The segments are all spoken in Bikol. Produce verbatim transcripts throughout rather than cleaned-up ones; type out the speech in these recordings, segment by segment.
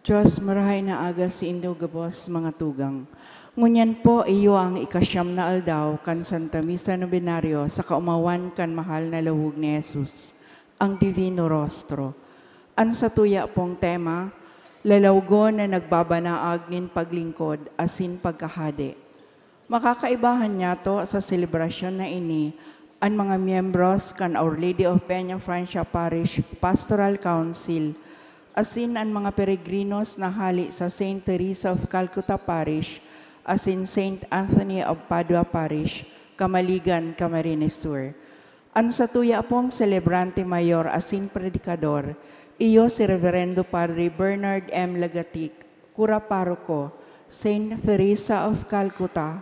Diyos, marahay na aga saindo gabos, mga tugang. Ngunyan po, iyo ang ikasyam na aldaw kan Santa Misa Nobenario sa kaomawan kan mahal na lawog ni Jesus, ang Divino Rostro. An satuya pong tema, lalawgon na nagbabanaag nin paglingkod asin pagkahade. Makakaibahan niyato sa selebrasyon na ini an mga miyembros kan Our Lady of Peña Francia Parish Pastoral Council asin an mga peregrinos na hale sa Saint Teresa of Calcutta Parish asin Saint Anthony of Padua Parish, Camaligan, Camarines Sur. An satuya pong selebrante mayor asin predikador, iyo si Reverendo Padre Bernard M. Lagatic, Kura Paroko, Saint Teresa of Calcutta.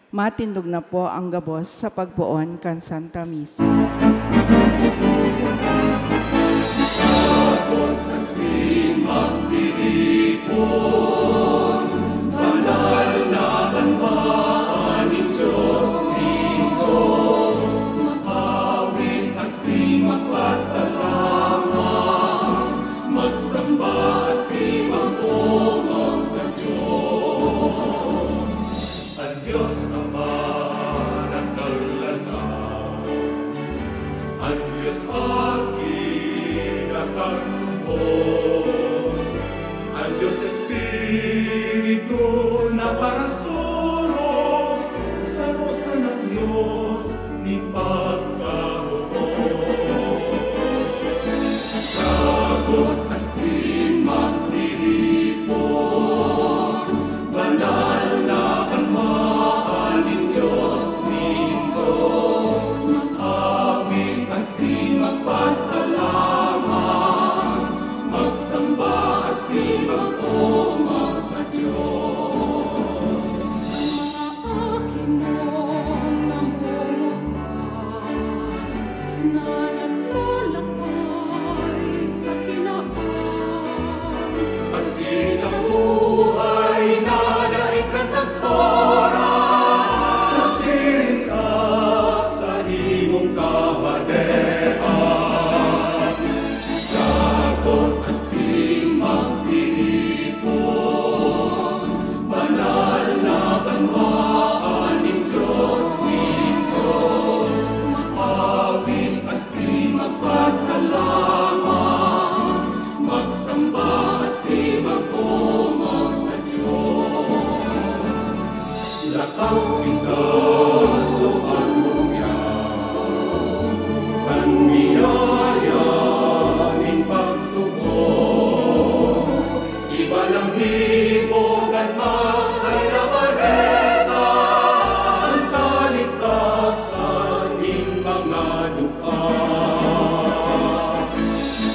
Matindog na po ang gabos sa pagpoon kan Santa Misa. Tapos asin magtiripon, banal na banwaan nin Dios, nin Dios. Mag-awit asin magpasalamat, magsamba asin mag-omaw sa Dios. An Dios Ama nagkalan na, an Dios Aki nakagtubos, an Dios Espiritu na parasurog, saro sanang Dios nin pagkabuot. Tapos asin magtiripon, banal na banwaan nin Dios, nin Dios. Mag-awit asin magpasalamat, magsamba asin mag-omaw sa Dios. An mga aki mong nangungutan, na naglalakbay sa kinaban. Asin sa buhay na dai kasakoran, asin sa saimong kahadean. Datos asin magtiripon, banal na banwaan nin Dios, nin Dios. Mag-awit asin magpasalamat, magsamba asin mag-omaw sa Dios. Lakaw kita sa panuya, kan biyaya nin pagtubod. Iba lang gibo kan Maghay na Bareta, an kaligtasan nin mga dukha.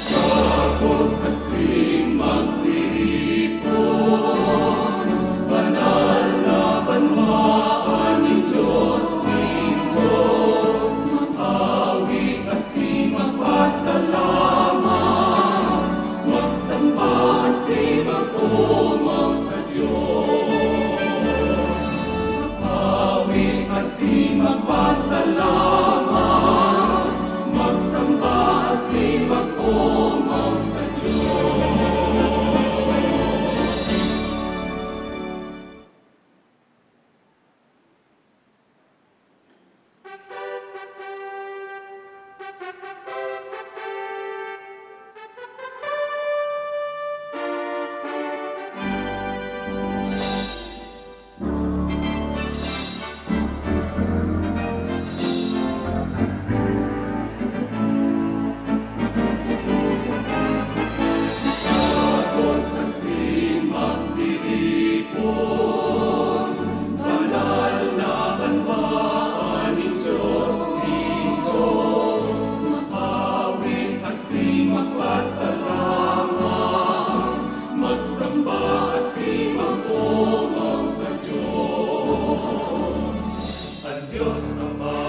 Tapos asin magtiripon, banal na banwaan nin Dios, nin Dios. Mag-awit asin magpasalamat, magsamba asin mag-omaw sa Dios. Mag-awit asin magpasalamat, magsamba asin mag-omaw sa Dios. Tapos asin magtiripon, banal na banwaan nin Dios, nin Dios. Mag-awit asin magpasalamat, magsamba asin mag-omaw sa Dios. An Dios Ama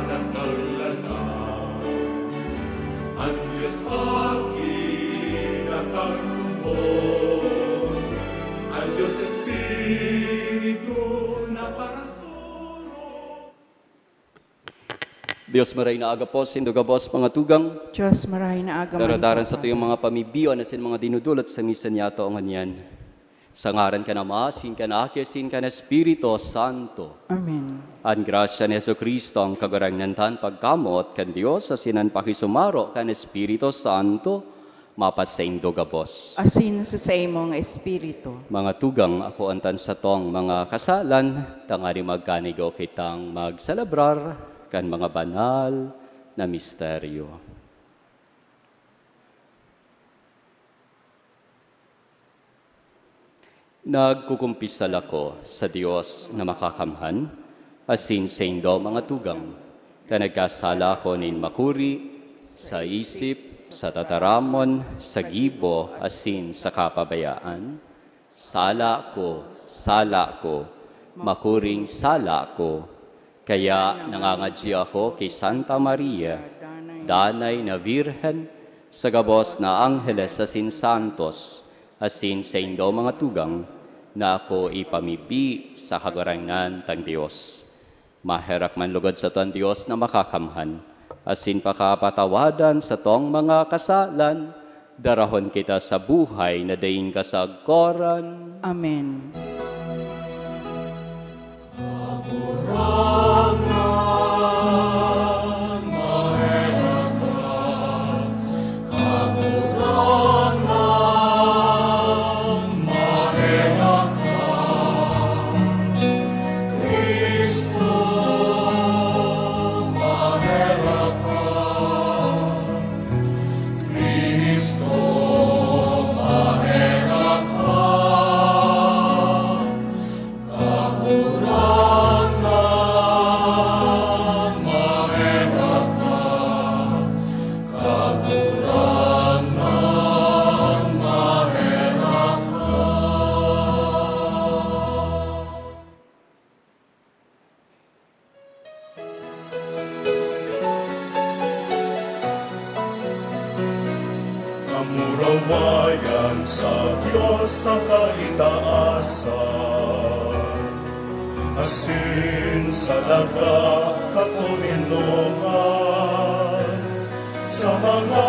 nagkalan na, an Dios Aki nakagtubos, an Dios Espiritu na parasurog. Dios maray na aga po, saindo gabos, mga tugang. Dios maray na aga man Daradaran po, sa tuyong mga pamibiyon asin mga dinudulot sa misa niya to ngunyan. Sa ngaran kan Ama, asin kan Aki, asin kan Espiritu Santo. Amen. An grasya ni Jesu-Cristo, ang Kagurangnan tan, pagkamot kan Dios, asin an pakisumaro kan Espiritu Santo, mapasaindo gabos. Asin sa saimong espiritu. Mga tugang, akoan tan satong mga kasalan, tangani magkanigo kitang magselebrar kan mga banal na misteryo. Nagkukumpisal ako sa Dios na makakamhan, asin saindo, mga tugang, ta nagkasala ako nin makuri, sa isip, sa tataramon, sa gibo, asin sa kapabayaan. Sala ko, sala ko, makuring sala ko. Kaya nangangadyi ako ki Santa Maria, danay na Birhen, sa gabos na angheles asin santos, asin saindo, mga tugang, na ako ipamibi sa Kagurangnan tang Dios. Maherak man lugod sato an Dios na makakamhan, asin pakapatawadan satong mga kasalan, darahon kita sa buhay na daing kasagkoran. Amen. Kamurawayan sa Dios sa kaitaasan, asin sa daga katoninongan, sa mga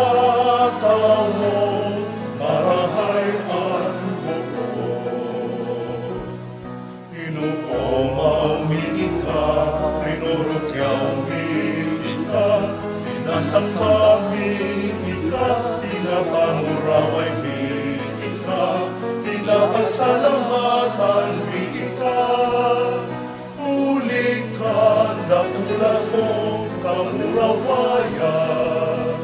tawong marahay an bukod. Ginoo, maumi ika, rinurukyaw mi ika, sinasamba mi ika, pinapamuraway mi ika, pinapasalamatan mi ika. Huli kan dakula mong kamurawayan.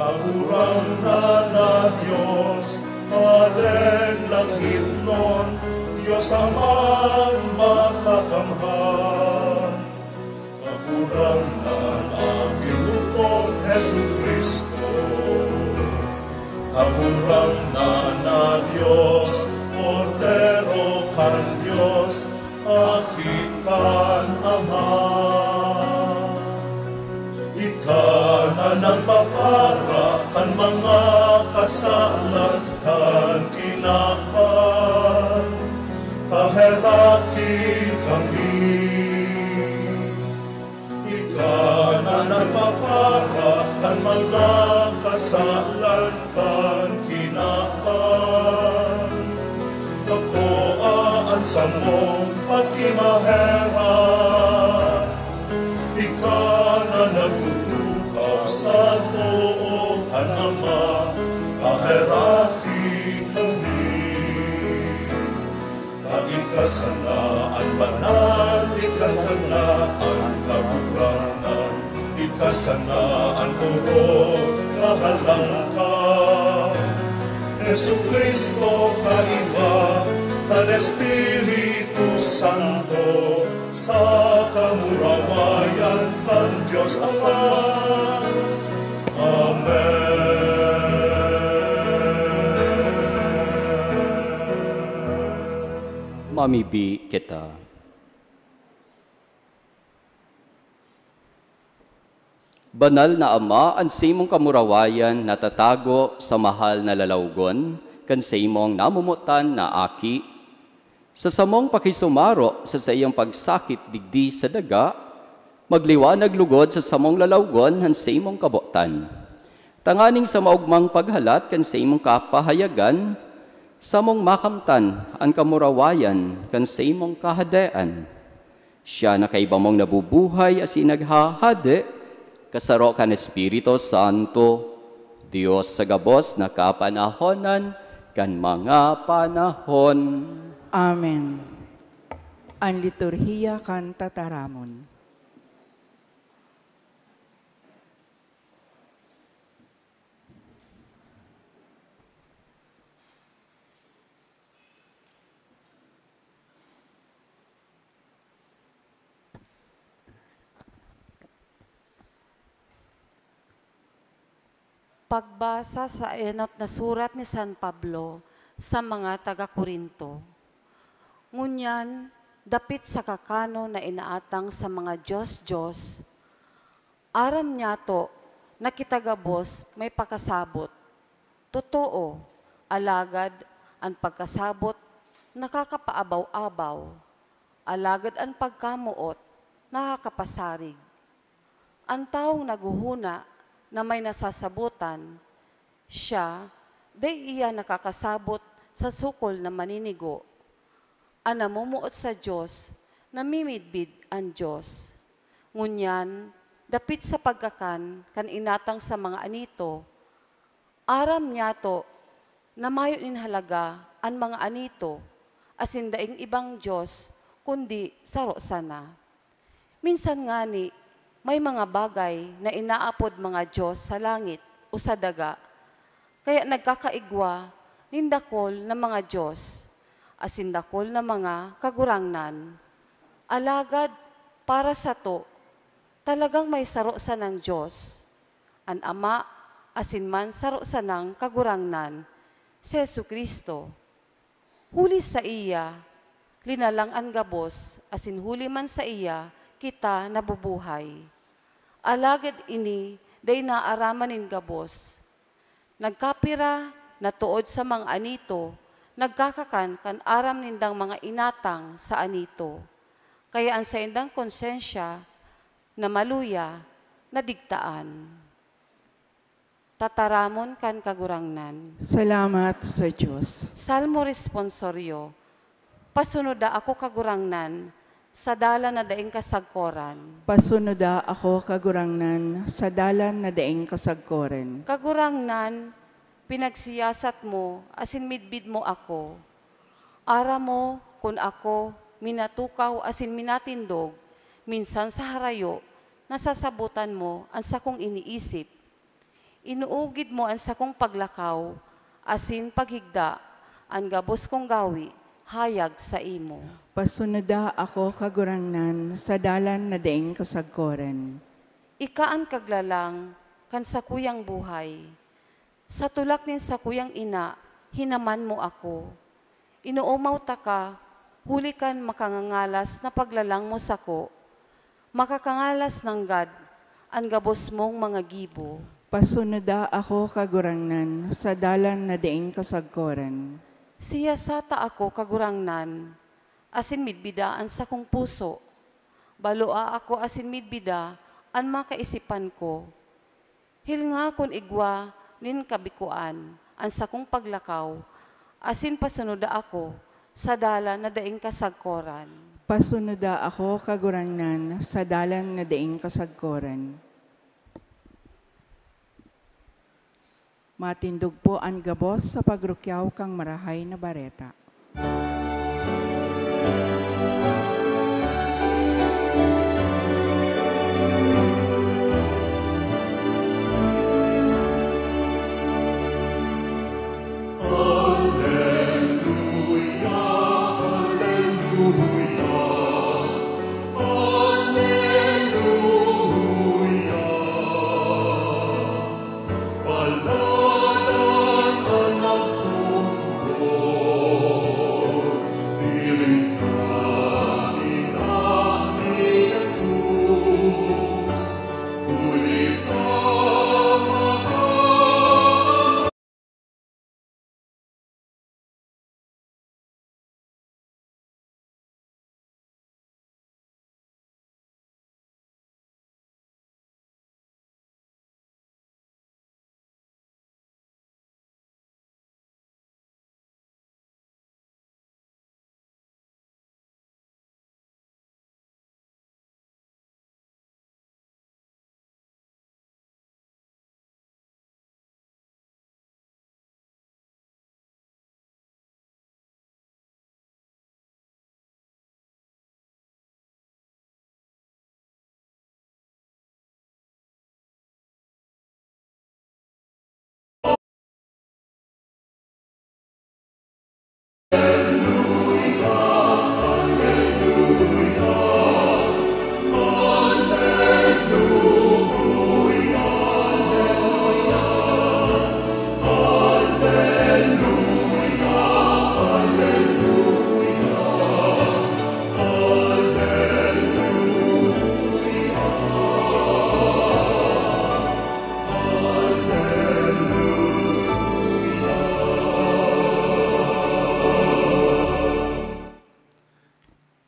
Kagurangnan na Dios, Hadeng langitnon, Dios Amang makakamhan. Kagurangnan, Aki mo pong Jesu-Cristo. Kagurangnan na Dios, Kordero kan Dios, Aki kan Ama. Ika na nagpapara kan mga kasalan kan kinaban, paheraki kami. Ika na nagpapara kan mga kasalan kan kinaban, pakoa an samong pakimaherak. Ika na nagtutukaw sa too kan Ama, paheraki kami. Ta ika sana an banal, ika sana an Kagurangnan, ika sana an orog kahalangkaw. Jesu-Cristo, kaiba kan Espiritu Santo, sa kamurawayan kan Dios Ama. Amen. Mamibi kita. Banal na Ama, an saimong kamurawayan natatago sa mahal na lalawgon kan saimong namomotan na Aki. Sa samong pakisumaro sa saiyang pagsakit digdi sa daga, Magliwanag lugod sa samong lalawgon an saimong kabotan, tanganing sa maogmang paghalat kan saimong kapahayagan, samong makamtan an kamurawayan kan saimong Kahadean. Siya na kaiba mong nabubuhay asin naghahade, kasaro kan Espiritu Santo, Dios sa gabos na kapanahonan kan mga panahon. Amen. An liturhiya kan tataramon. Pagbasa sa enot na surat ni San Pablo sa mga taga Corinto. Ngunyan, dapit sa kakanon na inaatang sa mga dios-dios, aram nyato na kita gabos may pakasabot. Totoo, alagad an pagkasabot nakakapaabaw-abaw, alagad an pagkamoot nakakapasarig. An tawong naghohona na may nasasabotan, siya, dai iya nakakasabot sa sukol na maninigo. An namomoot sa Dios, namimidbid an Dios. Ngunyan, dapit sa pagkakan kan inatang sa mga anito, aram nyato na mayo nin halaga an mga anito asin daing ibang dios, kundi saro sana. Minsan ngani, may mga bagay na inaapod mga dios sa langit o sa daga, kaya nagkakaigwa nin dakul na mga dios asin dakul na mga kagurangnan. Alagad para sato, talagang may saro sanang Dios, an Ama, asin man saro sanang Kagurangnan, si Jesu-Cristo. Huli saiya, linalang an gabos, asin huli man saiya, kita nabubuhay. Alagad ini dai naaraman nin gabos. Nagkapira na tood sa mga anito, nagkakakan kan aram nindang mga inatang sa anito. Kaya an saindang konsyensya na maluya, nadigtaan. Tataramon kan Kagurangnan. Salamat sa Dios. Salmo Responsorio. Pasunoda ako, Kagurangnan, sa dalan na daing kasagkoran. Pasunoda ako, Kagurangnan, sa dalan na daing kasagkoran. Kagurangnan, pinagsiyasat mo asin midbid mo ako. Aram mo kun ako minatukaw asin minatindog, minsan sa harayo, nasasabotan mo an sakong iniisip. Inuugid mo an sakong paglakaw asin paghigda, an gabos kong gawi, hayag saimo. Pasunoda ako, Kagurangnan, sa dalan na daing kasagkoran. Ika an kaglalang kan sakuyang buhay. Sa tulak nin sakuyang ina, hinaman mo ako. Inoomaw taka, huli kan makangangalas na paglalang mo sako. Makakangalas nanggad an gabos mong mga gibo. Pasunoda ako, Kagurangnan, sa dalan na daing kasagkoran. Siyasata ako, Kagurangnan, asin midbida an sakong puso. Baloa ako asin midbida an mga kaisipan ko. Hilnga kun igwa nin kabikoan an sakong paglakaw, asin pasunoda ako sa dalan na daing kasagkoran. Pasunoda ako, Kagurangnan, sa dalan na daing kasagkoran. Matindog po an gabos sa pagrukyaw kan Marahay na Bareta.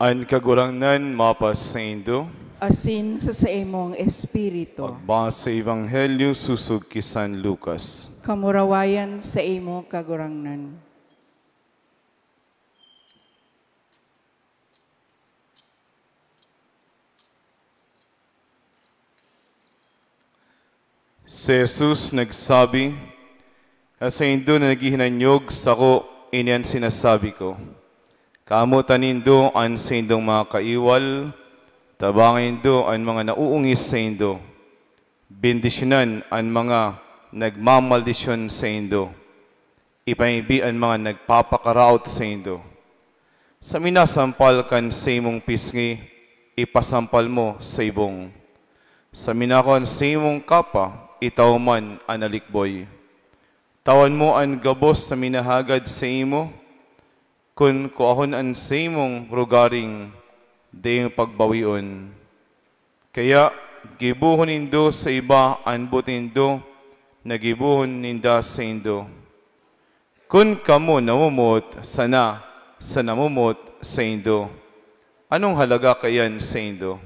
An Kagurangnan mapasaindo. Asin sa saimong espiritu. Pagbasa sa Ebanghelyo sosog ki San Lucas. Kamurawayan sa imo, Kagurangnan. Si Jesus nagsabi, "An saindo na naghihinanyog sako, ini an sinasabi ko. Kamotan nindo an saindong mga kaiwal, tabangan nindo an mga nauungis saindo, bendisyonan an mga nagmamaldisyon saindo." Ipamibi an mga nagpapakaraot saindo. Sa minasampal kan saimong pisngi, ipasampal mo sa ibong. Sa minakuan saimong kapa, itao man an alikboy. Tawan mo an gabos na minahagad saimo, kun kuahon an saimong rogaring, dai mo pagbawion. Kaya gibohon nindo sa iba an boot nindo na gibohon ninda saindo. Kun kamo namomoot sana sa namomoot saindo, anong halaga kaiyan saindo?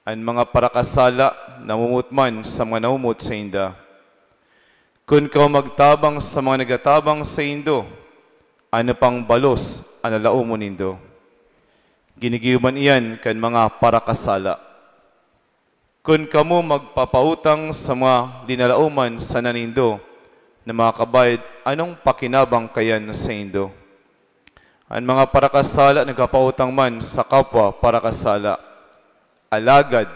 An mga parakasala namomoot man sa mga namomoot sainda. Kun kamo magtabang sa mga nagtatabang saindo, ano pang balos an lalaomon nindo? Ginigibo man iyan kan mga parakasala. Kun kamo magpapautang sa mga linalaoman sana nindo na makakabayad, anong pakinabang kaiyan saindo? An mga parakasala nagpapautang man sa kapwa parakasala, alagad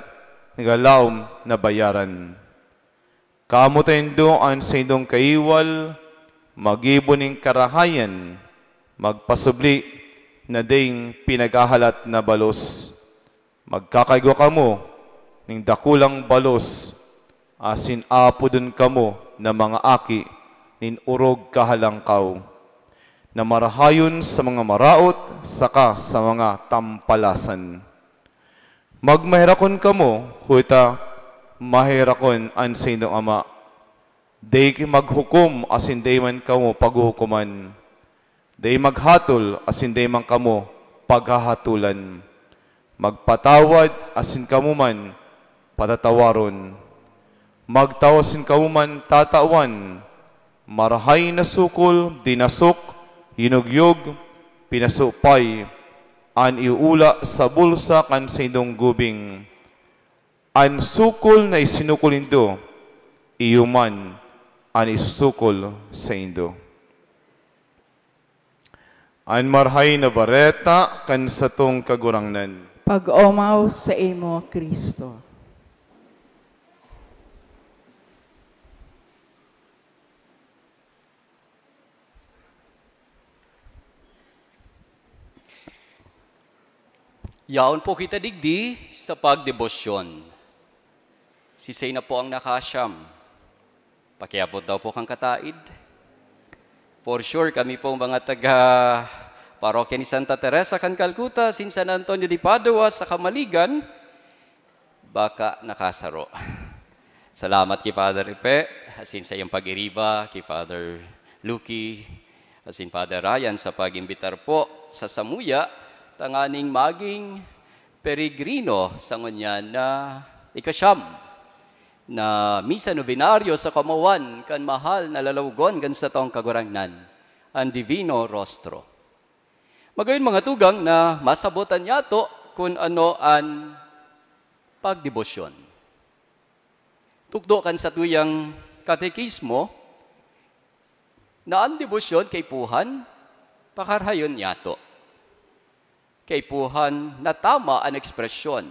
naglalaom na bayaran. Kamotan nindo an saindong kaiwal, maggibo nin karahayan, magpasubli na daing pinaghahalat na balos. Magkakaigwa kamo nin dakulang balos, asin aapodon kamo na mga aki nin orog kahalangkaw, na marahayon sa mga maraot saka sa mga tampalasan. Magmaherakon kamo, huli ta maherakon an saindong Ama. Dai maghukom asin dai man kamo paghuhukoman. Dai maghatol asin dai man kamo paghahatolan. Magpatawad asin kamo man patatawaron. Magtao asin kamo man tatawan. Marahay na sukol, dinasok, yinugyog, pinasupay, an iuula sa bulsa kan saindong gubing. An sukol na isinukol nindo, iyo man an isusukol saindo. An Marahay na Bareta kan satong Kagurangnan. Pag-omaw saimo, Cristo. Yaon po kita digdi sa pagdebosyon. Sisay na po ang nakasiyam? Pakiabot daw po kan kataed. For sure, kami pong mga taga parokya ni Santa Teresa kan Calcutta, sin San Antonio de Padua, sa Camaligan, baka nakasaro. Salamat ki Father Ipe, asin saiyang pag-iriba, ki Father Lucky, asin Father Ryan sa pag-imbitar po sa samuya, tanganing maging peregrino sa ngunyan na ikasyam na misa novenario sa kamawan kan mahal na lalawogon kan satong Kagurangnan, an Divino Rostro. Magayon, mga tugang, na masabotan niyato kun ano an pagdebosyon. Tukdo kan satuyang katekismo na an debosyon kaipuhan pakarahayon niyato. Kaipuhan na tama an ekspresyon,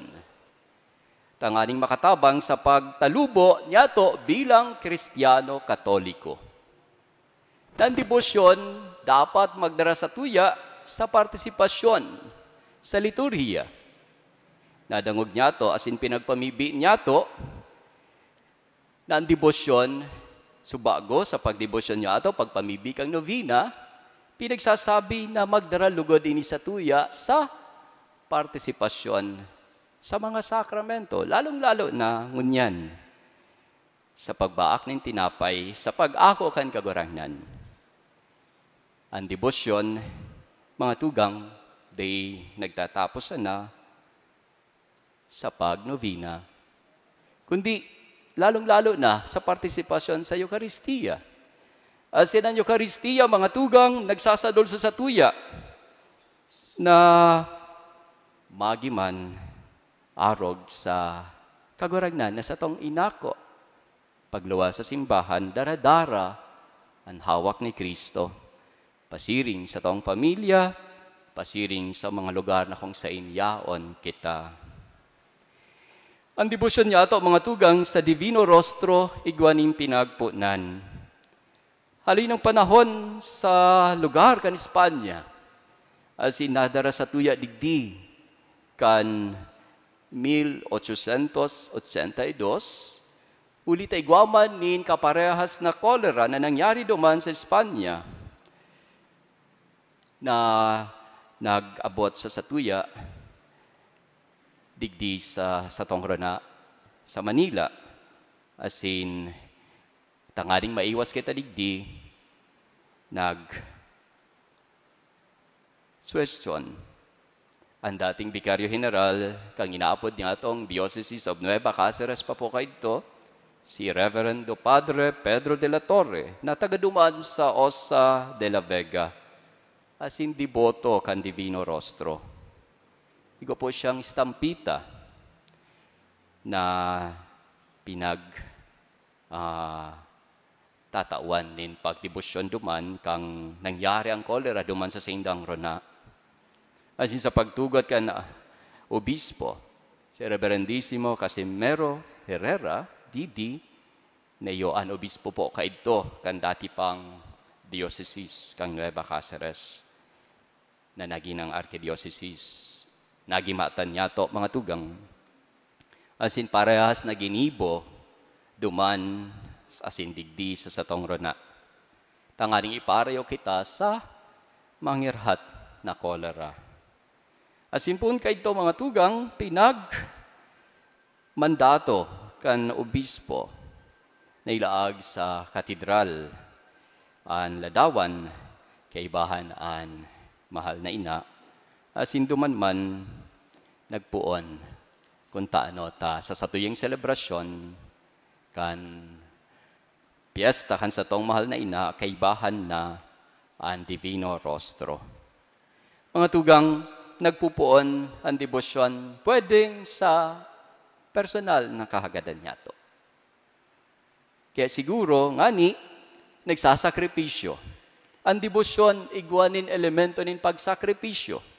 tanganing makatabang sa pagtalubo niyato bilang Kristiyano Katoliko. An debosyon dapat magdara satuya sa partisipasyon sa liturhiya. Nadangog niyato asin pinagpamibi niyato na an debosyon, subago sa pagdebosyon niyato, pagpamibi kan novena, pinagsasabi na magdara lugod ini satuya sa partisipasyon sa mga sakramento, lalong-lalo na ngunyan, sa pagbaak nin tinapay, sa pag-ako kan Kagurangnan. An debosyon, mga tugang, Dai nagtatapos sana sa pagnovena, kundi lalong-lalo na sa partisipasyon sa Eukaristia. Asin an Eukaristia, mga tugang, nagsasadol sa satuya na magiman arog sa Kagurangnan na satong inako. Pagluwas sa simbahan, dara-dara an hawak ni Cristo. Pasiring sa satong pamilya, pasiring sa mga lugar na kung sain yaon kita. An debosyon niyato, mga tugang, sa Divino Rostro, igwa nin pinagponan. Haloy nin panahon sa lugar kan Espanya, asin nadara satuya digdi kan mil ochocientos ochenta y dos, huli ta igwa man nin kaparehas na kolera na nangyari duman sa Espanya na nag-abot sa satuya digdi sa satong rona sa Manila. Asin, tanganing maiwas kita digdi, nagsuhestyon an dating Bikaryo General kan inaapod niyatong Diocese of Nueva Caceres pa po kaidto, si Reverendo Padre Pedro de la Torre, na taga duman sa Osa de la Vega, asin deboto kan Divino Rostro. Igwa po siyang estampita na pinag, ah, tatawan nin pagdebosyon duman kan nangyari an kolera duman sa saindang rona. Asin sa pagtugot kan, ah, obispo, si Reverendisimo Casimero Herrera, D D, na iyo an obispo po kaidto kan dati pang diocese kan Nueva Caceres na nagin an arkidiocese. Nagimatan niyato, mga tugang, asin parehas na ginibo duman asin digdi sa satong rona, tanganing iparayo kita sa mangirhat na kolera. Asin poon kaidto, mga tugang, pinag mandato kan obispo na ilaag sa katedral an ladawan kaibahan an mahal na ina, asin duman man nagpoon kun tano ta sa satuyang selebrasyon kan pyesta kan satong mahal na ina, kaibahan na an Divino Rostro. Mga tugang, nagpupoon an debosyon pwedeng sa personal na kahagadan niyato. Kaya siguro, ngani, nagsasakripisyo. An debosyon, igwa nin elemento nin pagsakripisyo.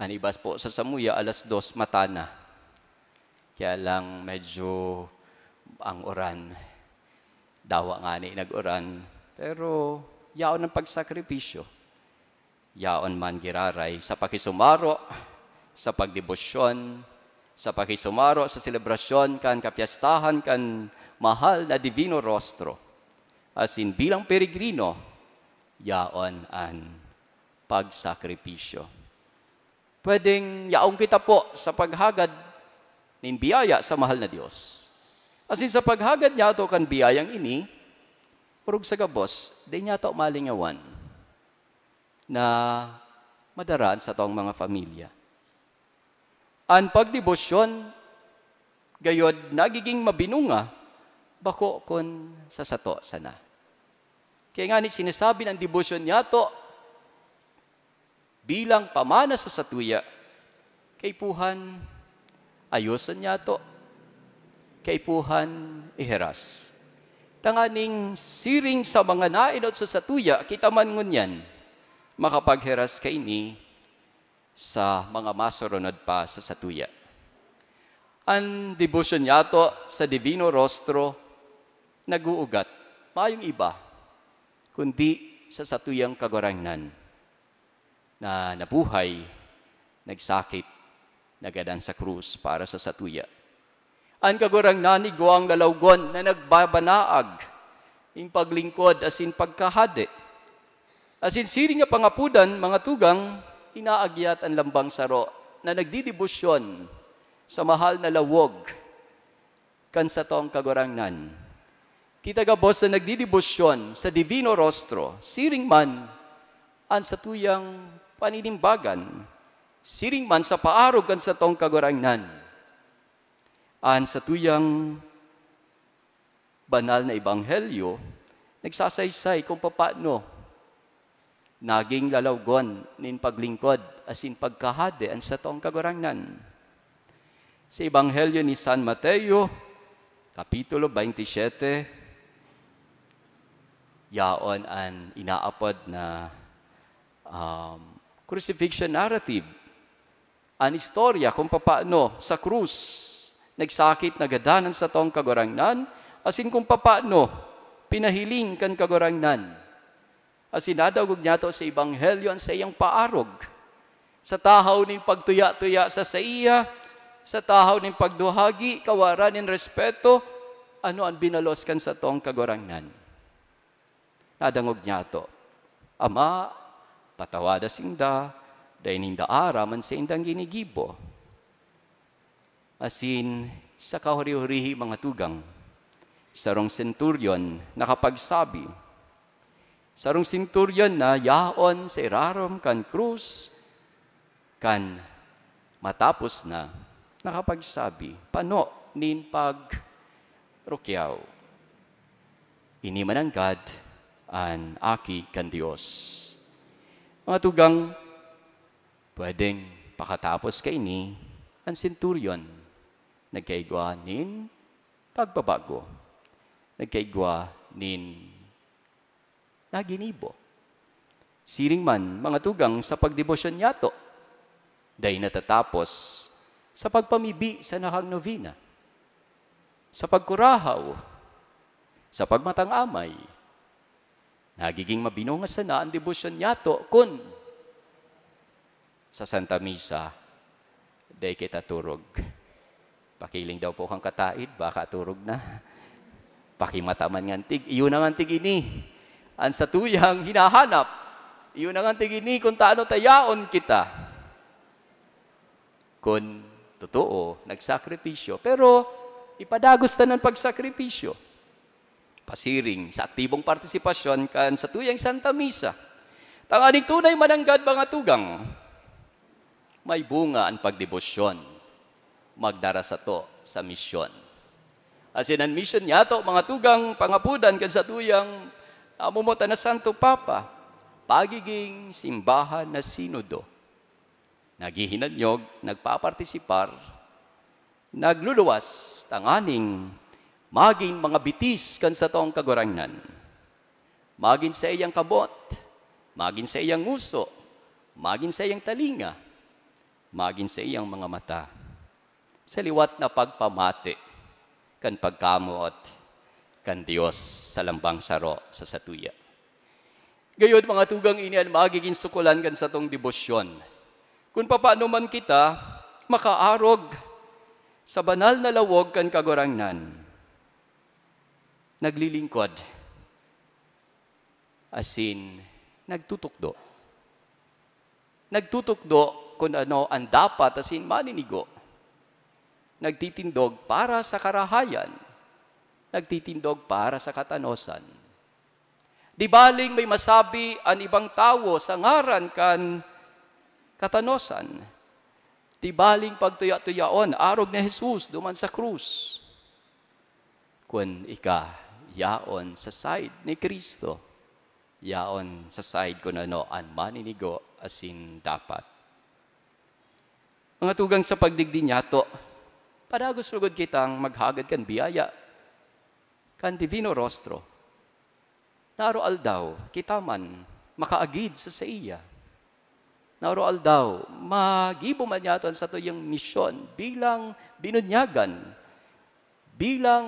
An iba po sa samuya, alas dos mata na. Kaya lang medyo ang uran. Dawa ngani nag-uran, pero yaon an pagsakripisyo. Yaon man giraray sa pakisumaro, sa pagdebosyon, sa pakisumaro sa selebrasyon kan kapyestahan kan mahal na Divino Rostro. Asin bilang peregrino, yaon an pagsakripisyo. Pwedeng yaon kita po sa paghagad nin biyaya sa mahal na Dios. Asin sa paghagad niyato kan biyayang ini, orog sa gabos, dai niyato malingawan na madara an satong mga pamilya. An pagdebosyon, gayod nagiging mabinunga, bako kun sa sato sana. Kaya ngani sinasabi an debosyon niyato, bilang pamana sa satuya, kaipuhan, ayoson niyato, kaipuhan, ihiras. Tanganing siring sa mga naenot sa satuya, kita man ngunyan, makapaghiras kaini sa mga masurunod pa sa satuya. An debosyon niyato sa Divino Rostro nag-uugat, mayong iba, kundi sa satuyang Kagurangnan na nabuhay, nagsakit, nagadan sa krus para sa satuya. An Kagurangnan igwang lalawgon na nagbabanaag nin paglingkod asin pagkahade. Asin siring nga pangapodan, mga tugang, inaagyat an lambang saro na nagdedebosyon sa mahal na lawog kan satong Kagurangnan. Kita gabos na nagdedebosyon sa Divino Rostro, siring man an satuyang paninimbagan, siring man sa paarog kan satong Kagurangnan. An satuyang banal na ebanghelyo nagsasaysay kung papaano naging lalawgon nin paglingkod asin pagkahade an satong Kagurangnan. Sa Ebanghelyo ni San Mateo, Kapitulo twenty-seven, yaon an inaapod na, um, crucifixion narrative. An istorya kung papaano sa krus nagsakit, nagadan an satong Kagurangnan, asin kung papaano pinahiling kan Kagurangnan. Asin nadangog niyato sa Ebanghelyo an saiyang paarog. Sa tahaw nin pagtuya-tuya sa saiya, sa tahaw nin pagduhagi, kawaran nin respeto, ano an binalos kan satong Kagurangnan? Nadangog niyato, "Ama, patawada sinda, dai ninda aram an saindang ginigibo." Asin sa kahuri-hurihi, mga tugang, sarong senturyon nakapagsabi, sarong senturyon na yaon sa irarom kan krus, kan matapos na, nakapagsabi, pano nin pagrukyaw, "Ini mananggad an Aki kan Dios." Mga tugang, pwedeng pakatapos kaini, an senturyon nagkaigwa nin pagbabago, nagkaigwa nin naginibo. Siring man, mga tugang, sa pagdebosyon niyato, dai natatapos sa pagpamibi sa nahang novena, sa pagkurahaw, sa pagmatang-amay. Nagiging mabinunga sana an debosyon niyato kun sa Santa Misa, dai kita turog. Pakiling daw po kan kataed, baka turog na. Pakimata man ngan tig-, iyo na ngan tig-ini an satuyang hinahanap. Iyo na ngan tig-ini kun tano ta yaon kita. Kun totoo, nagsakripisyo, pero ipadagos ta an pagsakripisyo pasiring sa aktibong partisipasyon kan satuyang Santa Misa. Tanganing tunay mananggad, mga tugang, may bunga an pagdebosyon magdara sato sa misyon. Asin an misyon niyato, mga tugang, pangapodan kan satuyang namomotan na Santo Papa, pagiging simbahan na sinodo. Naghihinanyog, nagpapartisipar, nagluluwas tanganing magin mga bitis kan satong Kagurangnan. Magin saiyang kamot, magin saiyang ngoso, magin saiyang talinga, magin saiyang mga mata, sa liwat na pagpamati kan pagkamoot kan Dios sa lambang saro sa satuya. Gayon, mga tugang, ini an magigin sukolan kan satong debosyon. Kun papaano man kita makaarog sa banal na lawog kan Kagurangnan, naglilingkod, asin nagtutukdo. Nagtutukdo kun ano an dapat asin maninigo. Nagtitindog para sa karahayan. Nagtitindog para sa katanosan. Di baling may masabi an ibang tawo sa ngaran kan katanosan. Di baling pagtuya-tuyaon arog ni Jesus duman sa krus. Kun ika yaon sa side ni Cristo, yaon sa side kun ano an maninigo asin dapat. Mga tugang, sa pagdigdi niyato, padagos lugod kitang maghagad kan biyaya kan Divino Rostro. Na aroaldaw, kita man makaagid sa saiya. Na aroaldaw, magibo man niyato an satuyang misyon bilang binunyagan, bilang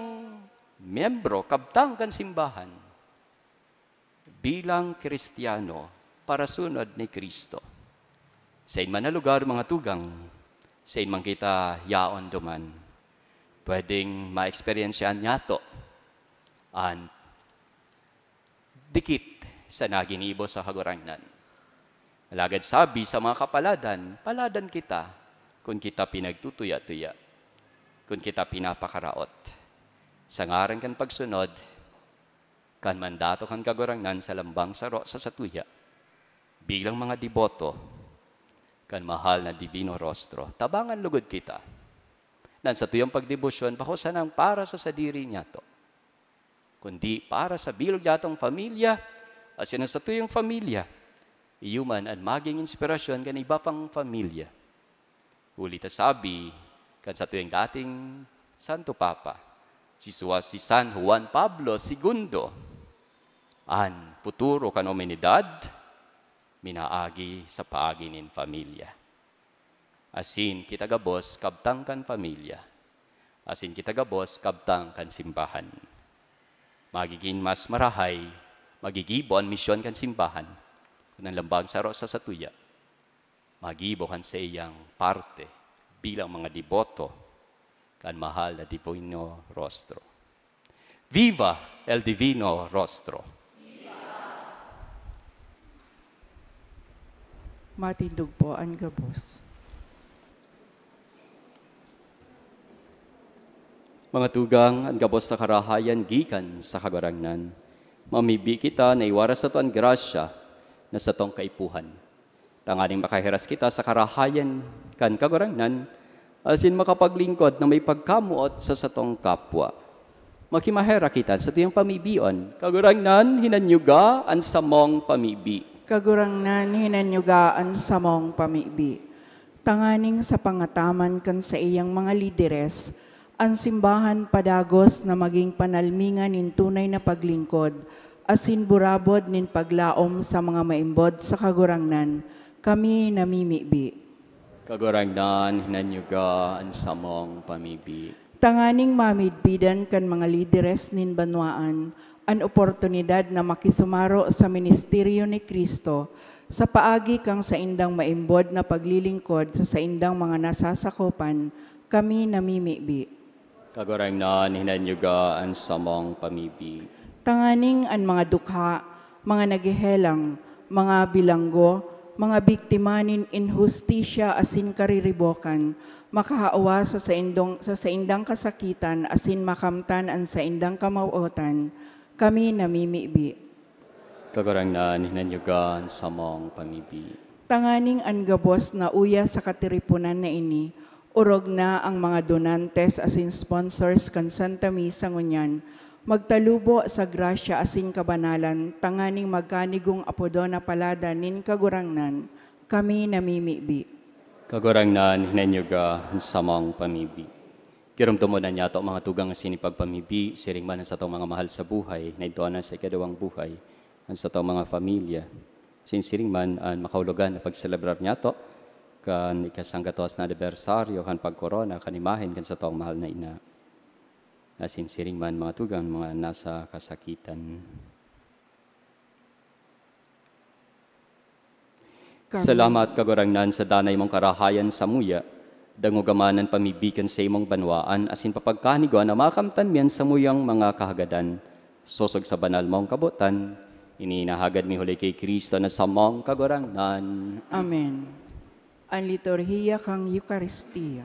miyembro, kabtang kan simbahan, bilang Kristiyano, parasunod ni Cristo. Sain man na lugar, mga tugang, sain man kita yaon duman, pwedeng maeksperyensyahan niyato an dikit sa naginibo sa Kagurangnan. Alagad sabi sa mga kapaladan, paladan kita kun kita pinagtutuya-tuya, kun kita pinapakaraot sa ngaran kan pagsunod kan mandato kan Kagurangnan sa lambang saro sa satuya. Bilang mga deboto kan mahal na Divino Rostro, tabangan lugod kita na an satuyang pagdebosyon bako sanang para sa sadiri niyato, kundi para sa bilog niyatong pamilya, asin an satuyang pamilya, iyo man an maging inspirasyon kan iba pang pamilya. Huli ta sabi kan satuyang dating Santo Papa, si Sua-, si San Juan Pablo Segundo, "An futuro kan humanidad minaagi sa paagi nin pamilya." Asin kita gabos kabtang kan pamilya. Asin kita gabos kabtang kan simbahan. Magigin mas marahay, magigibo an misyon kan simbahan, kun an lambang saro sa satuya, magibo kan saiyang parte bilang mga deboto kan mahal na Divino Rostro. Viva el Divino Rostro! Matindog po an gabos. Mga tugang, an gabos na karahayan gikan sa Kagurangnan. Mamibi kita na iwaras sato an grasya na satong kaipuhan, tanganing makahiras kita sa karahayan kan Kagurangnan, asin makapaglingkod na may pagkamoot sa satong kapwa. Makimaherak kita sa satuyang pamibion. Kagurangnan, hinanyuga an samong pamibi. Kagurangnan, hinanyuga an samong pamibi. Tanganing sa pangataman kan saiyang mga lideres, an simbahan padagos na maging panalmingan nin tunay na paglingkod, asin burabod nin paglaom sa mga maimbod sa Kagurangnan, kami namimibi. Kagurangnan, hinanyuga an samong pamibi. Tanganing mamidbidan kan mga lideres nin banwaan an oportunidad na makisumaro sa ministeryo ni Cristo sa paagi kan saindang maimbod na paglilingkod sa saindang mga nasasakopan, kami namimibi. Kagurangnan, hinanyuga an samong pamibi. Tanganing an mga dukha, mga naghehelang, mga bilanggo, mga biktima nin inhustisya asin kariribokan, makahawa sa saindong, sa saindang kasakitan asin makamtan an saindang kamawotan, kami namimibi. Kagurangnan, hinanyuga an samong pamibi. Tanganing an gabos na uya sa katiriponan na ini, orog na an mga donantes asin sponsors kan Santa Misa ngunyan, magtalubo sa grasya asin kabanalan tanganing magkanigong apodon na palada nin Kagurangnan, kami namimibi. Kagurangnan, hinanyuga an samong pamibi. Giromdomon na niyato, mga tugang, asin ipagpamibi, siring man an satong mga mahal sa buhay, na idto na sa ikaduwang buhay, an satong mga pamilya. Asin siring man an makahulugan na pagselebrar niyato kan ikasanggatos na anibersaryo kan pagkorona kan imahen kan satong mahal na ina. Asin siring man, mga tugang, mga nasa kasakitan. Kami. Salamat, Kagurangnan, sa danay mong karahayan samuya. Dangoga man an pamibi kan saimong banwaan, asin papagkanigwa na makamtan mi an samuyang mga kahagadan. Sosog sa banal mong kabotan, ini inahagad mi huli ki Cristo na samong Kagurangnan. Amen. An liturhiya kan Eukaristia.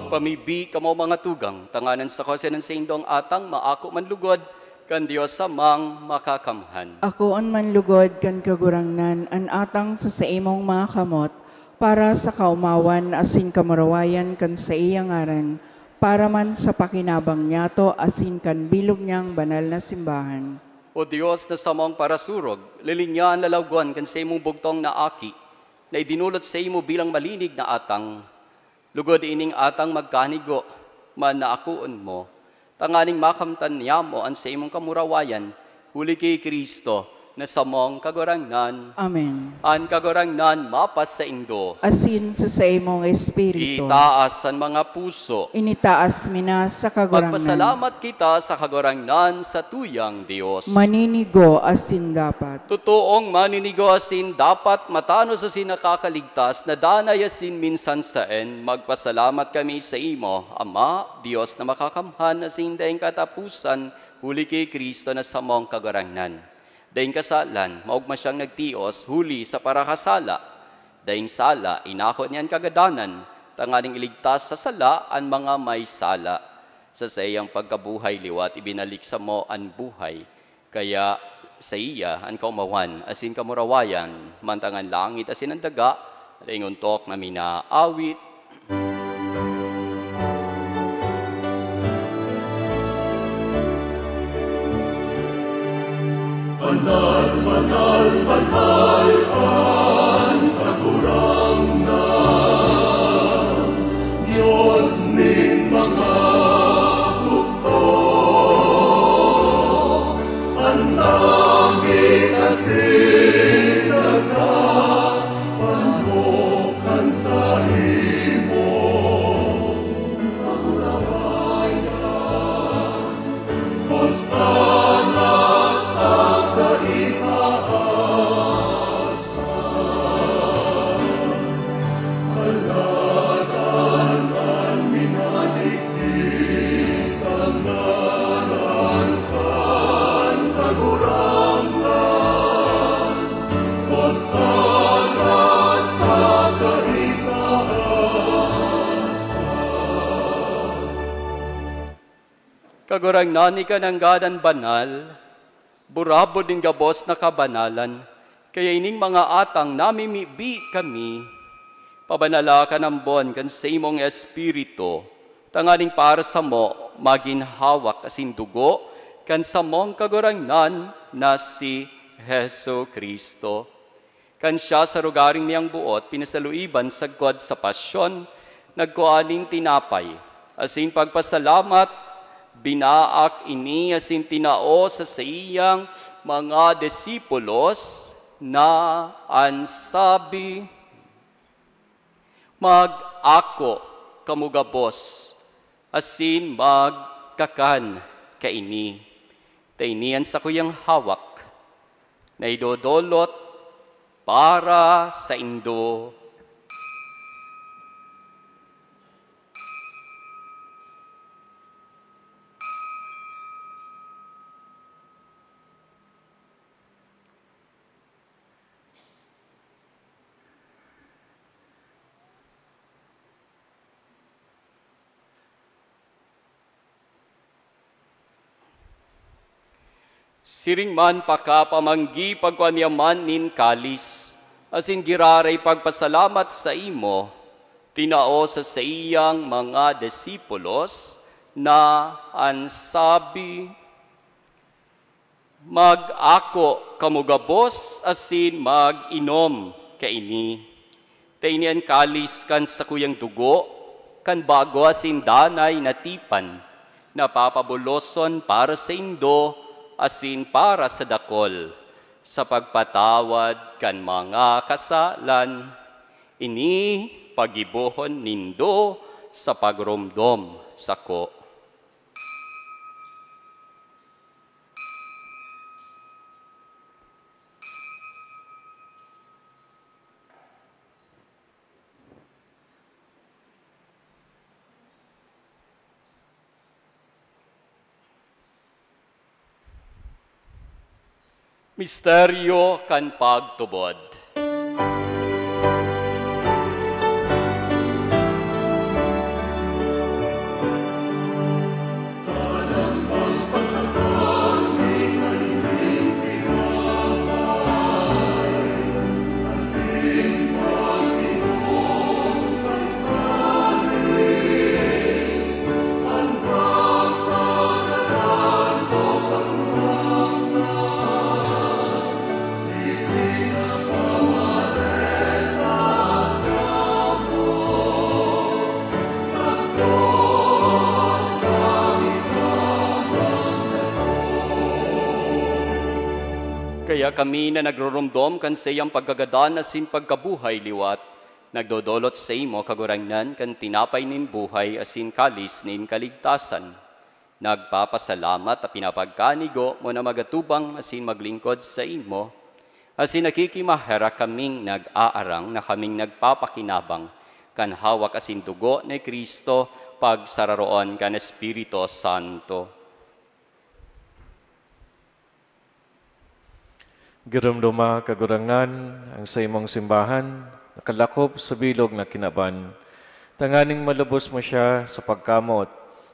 Pamibi kamo, mga tugang, tanganing sa kose ng saindong atang maako man lugod kan Dios Amang Makakamhan. Akoon man lugod kan Kagurangnan an atang sa saimong mga kamot, para sa kaomawan asin kamurawayan kan saiyang ngaran, para man sa pakinabang niyato asin kan bilog niyang banal na simbahan. O Dios na samong parasurog, lilinyahan lalawgon kan saimong bugtong na Aki, na idinulot saimo bilang malinig na atang. Lugod ining atang magkanigo man na akoon mo, tanganing makamtan niyamo an saimong kamurawayan, huli ki Cristo, na samong Kagurangnan. Amen. An Kagurangnan mapasaindo. Asin sa saimong espiritu. Itaas an mga puso. Initaas mi na sa Kagurangnan. Magpasalamat kita sa Kagurangnan sa tuyang Dios. Maninigo asin dapat. Totoong maninigo asin dapat, matanos asin nakakaligtas, na danay asin minsan saen, magpasalamat kami saimo, Ama, Dios na makakamhan asin daing kataposan, huli ki Cristo na samong Kagurangnan. Daing kasalan, maogma siyang nagtios huli sa parakasala. Daing sala, inako niya an kagadanan, tanganing iligtas sa sala an mga may sala. Sa saiyang pagkabuhay liwat, ibinalik samo an buhay. Kaya saiya an kaomawan asin kamurawayan, mantang an langit asin an daga, daing ontok na minaawit. Banal, banal, banal an Kagurangnan, Dios nin mga hukbo. An langit asin daga, pano kan saimong kamurawayan. Hosana sa kaitaasan. Alagad an minadigdi sa ngaran kan Kagurangnan, Hosana sa kaitaasan. Kagurangnan, ika nanggad an banal, burabod nin gabos na kabanalan, kaya ining mga atang namimibi kami, pabanala kan ambon kan saimong Espiritu, tanganing para samo magin hawak asin dugo kan samong Kagurangnan na si Jesu-Cristo. Kan siya sa rogaring niyang boot pinasaluiban sagkod sa pasyon, nagkua nin tinapay, asin pagpasalamat, binaak ini asin tinao sa saiyang mga disipulos na an sabi, "Mag-ako kamo gabos, asin magkakan kaini, ta ini an sakuyang hawak na idodolot para saindo." Siring man pakapamanggi, pagkua niya man nin kalis, asin giraray pagpasalamat saimo, tinao sa saiyang mga disipulos, na an sabi, "Mag-ako kamo gabos asin mag-inom kaini. Ta ini an kalis kan sakuyang dugo kan bago asin danay na tipan, na papabuloson para saindo asin para sa dakol, sa pagpatawad kan mga kasalan. Ini pagibohon nindo sa pagromdom sako." Misteryo kan pagtubod. Kami na nagrurumdom kan saiyang pagkagadan asin pagkabuhay liwat, nagdodolot saimo, Kagurangnan, kan tinapay nin buhay asin kalis nin kaligtasan. Nagpapasalamat ta pinapagkanigo mo na magatubang asin maglingkod saimo, asin nakikimaherak kaming nag-aarang na kaming nagpapakinabang kan hawak asin dugo ni Cristo, pagsararoon kan Espiritu Santo. Giromdoma, Kagurangnan, ang saimong simbahan, nakalakop sa bilog na kinaban, tanganing malubos mo siya sa pagkamot,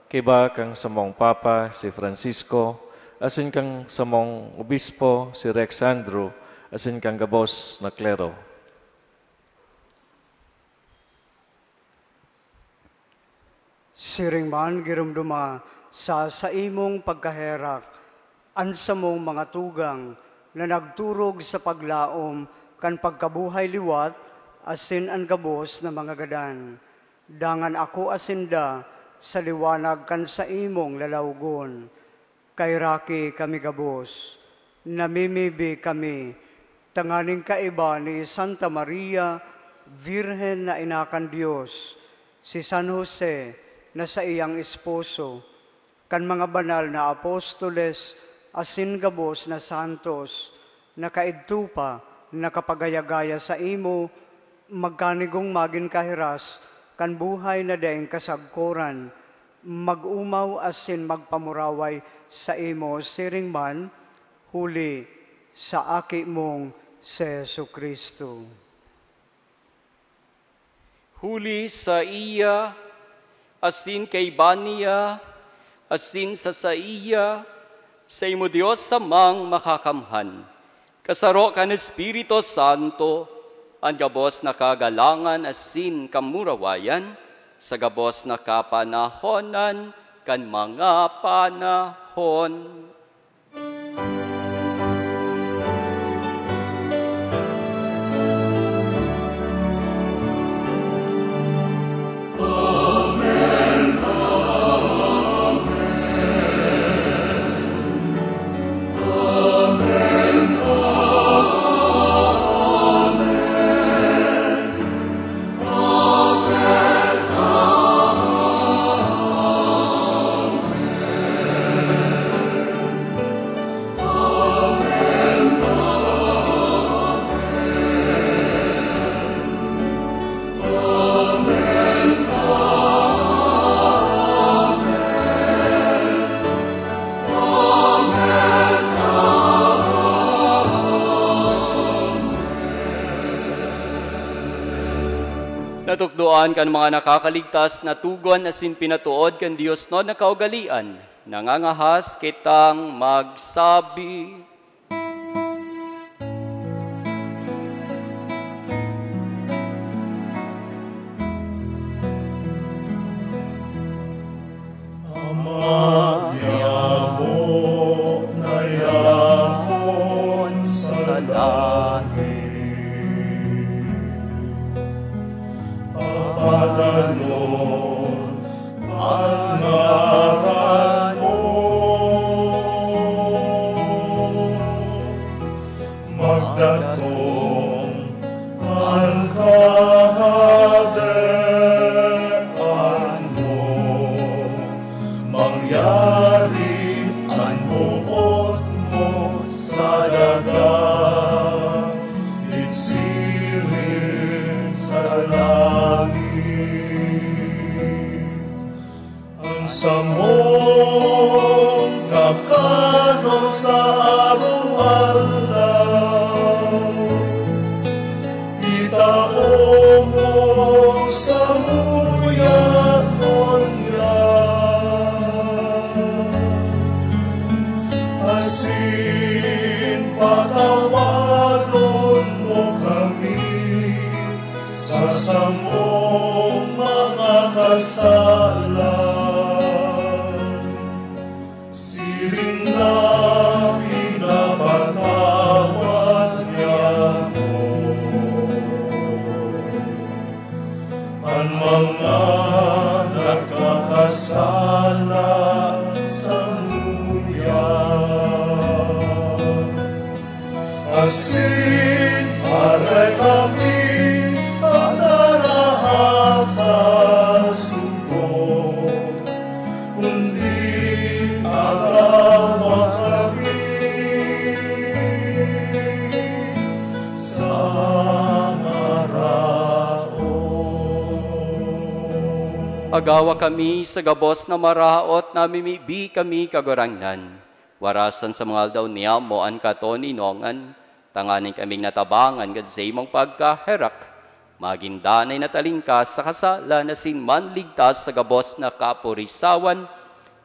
kaiba kan samong Papa, si Francisco, asin kan samong Obispo, si Rex Andrew, asin kan gabos na klero. Siring man, giromdoma sa saimong pagkaherak an samong mga tugang na nagturog sa paglaom kan pagkabuhay liwat asin an gabos na mga gadan. Dangan akoa sinda sa liwanag kan saimong lalawgon. Kaheraki kami gabos, namimibi kami tanganing kaiba ni Santa Maria, Birhen na ina kan Dios, si San Jose na saiyang esposo, kan mga banal na apostoles asin gabos na santos na kaidto pa nakapagaya-gaya saimo, magkanigong magin kahiras kan buhay na daing kasagkoran, mag-omaw asin magpamuraway saimo siring man, huli sa Aki mong si Jesu-Cristo. Huli saiya, asin kaiba niya, asin sa saiya, saimo Dios Amang Makakamhan, kasaro kan Espiritu Santo, an gabos na kagalangan asin kamurawayan, sa gabos na kapanahonan kan mga panahon. Natukdoan kan mga nakakaligtas na tugon asin pinatood kan diosnon na kaugalean, nangangahas kitang magsabi, Ama, yamo na yapon sa langit. Papadanon an ngaran mo. Magdatong an kahadean mo, mangyari an boot mo sa daga, siring sa langit. An samong kakanon sa araw-araw, itao mo samuya ngunyan, asin patawadon mo kami sa Pagawa kami sa gabos na maraot, namimibi kami, Kagurangnan. Warasan sa mga aldaw niyamo an katoninongan, tanganing kaming natabangan kan saimong pagkaherak, magin danay na talingkas sa kasalan asin manligtas sa gabos na kapurisawan,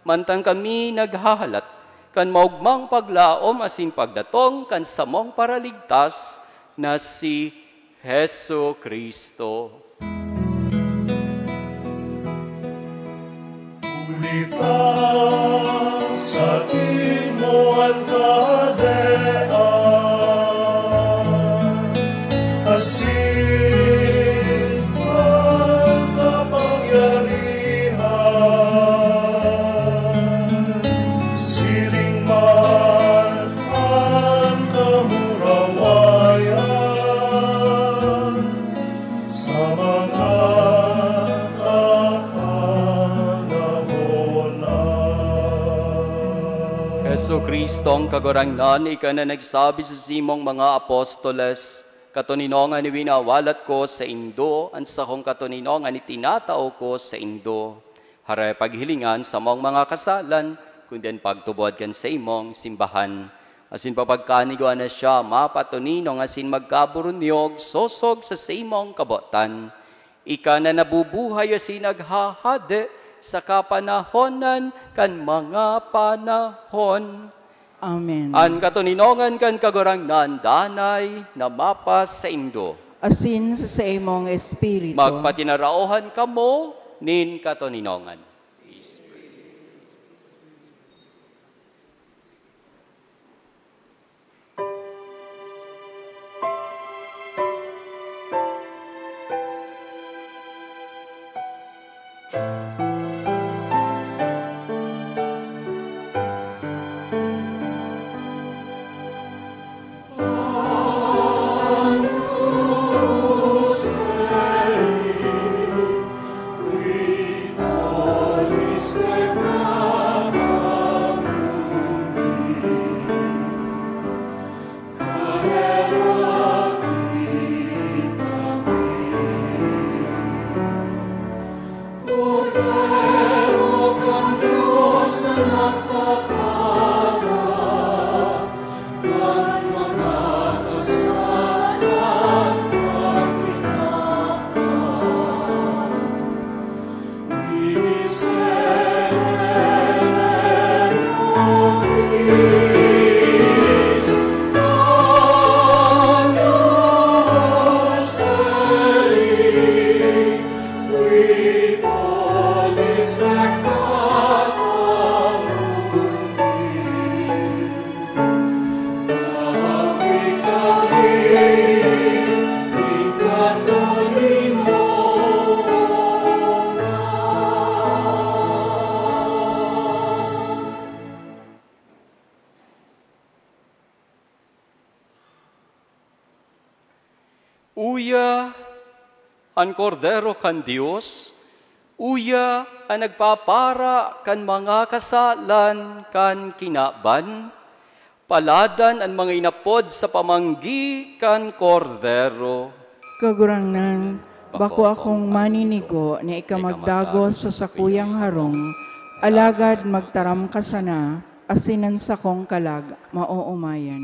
mantang kami naghahalat kan maogmang paglaom asin pagdatong kan samong Paraligtas na si Jesu-Cristo. Huli ta saimo an kahadean, asin an kapangyarihan, siring man an kamurawayan sa mga kapanahonan. Jesu-Cristo, ang Kagurangnan, ika na nagsabi sa simong mga apostoles, "Katoninongan iwinawalat ko saindo, an sakong katoninongan itinatao ko saindo." Hare paghilingan samong mga kasalan, kundi an pagtubod kan saimong simbahan. Asin papagkanigwa na siya mapatoninong asin magkaburunyog sosog sa saimong kabotan. Ika na nabubuhay asin naghahade sa kapanahonan kan mga panahon. Amen. An katoninongan kan Kagurangnan danay na mapasaindo. Asin sa saimong espiritu. Magpatinaraohan kamo nin katoninongan. Kordero kan Dios na nagpapaga kan mga kasalan kan Tinapay. Miserere nobis, Agnus Dei, qui tollis peccata mundi. Nawi kami nin katoninongan. Uya an Kordero kan Dios, uya an nagpapara kan mga kasalan kan kinaban. Paladan an mga inapod sa pamanggi kan Kordero. Kagurangnan, bako akong maninigo na ika magdagos sa sakuyang harong, alagad magtaram ka sana, asin an sakong kalag maoomayan.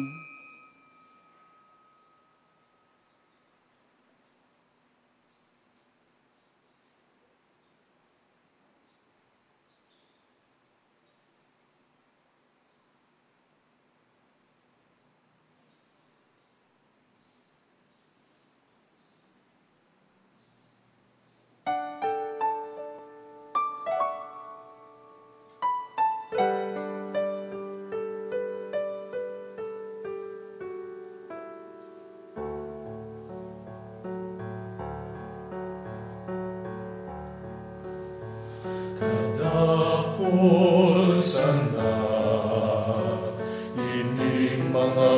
Kadakul sana ining mga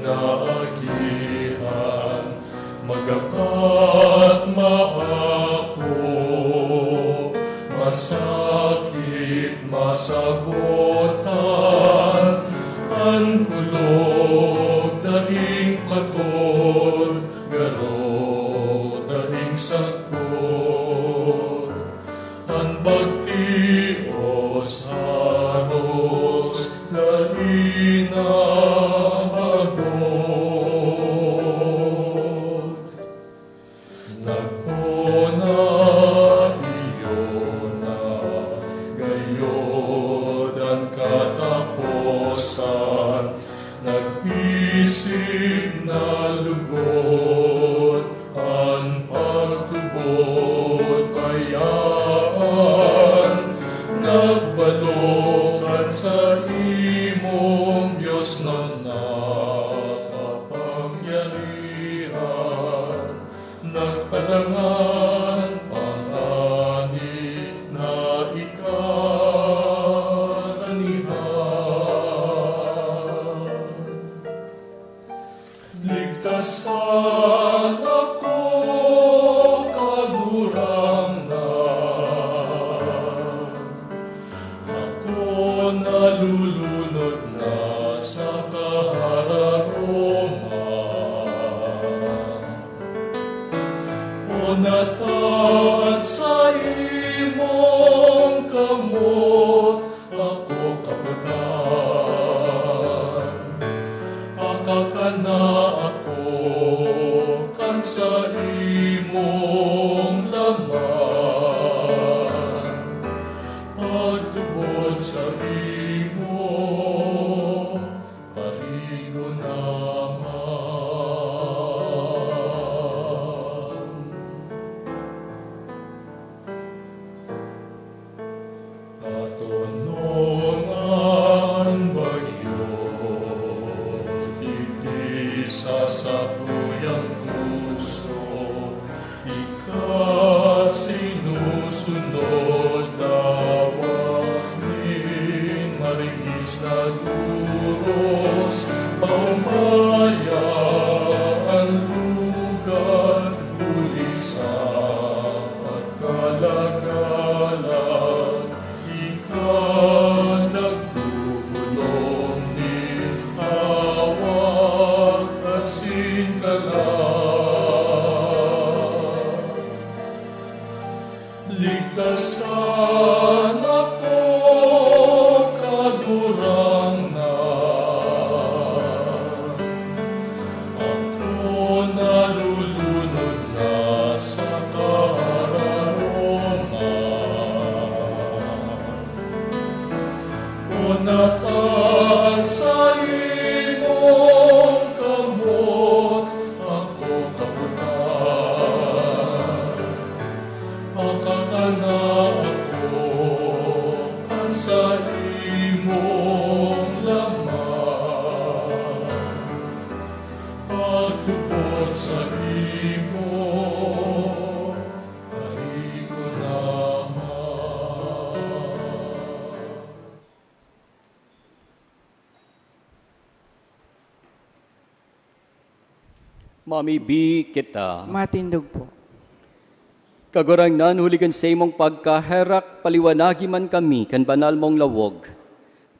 inaagihan, magapat, maako, masakit, masabotan, an kulog daing patol, garo daing sakot. An Nag-alangan pa ngani na ika nanihan. Ligtasan ako, Kagurangnan. Ako nalulunod na sa kahararoman. O nataan sa imong kamot ako kaputan. Pakakana ako kan sa imong laman. Pagtubod sa imo, parigo naman. Katonongan bagyo, digdi sa sakuyang puso, ika sinusunod, dawa nin mariis na duros, paumaya ang lugar, huli sa pagkalagalag, ika nagbubulong nin hawak asin kalag. Ligtasan ako, Kagurangnan. Ako nalulunod na sa kahararoman. O nataan sa imong kamot ako kaputan. Pakakana ako kan sa imong laman. Pagtubod sa imo, parigo naman. Mamibi kita. Matindog po. Kagurangnan, huli kan saimong pagkaherak, paliwanagi man kami kan banal mong lawog.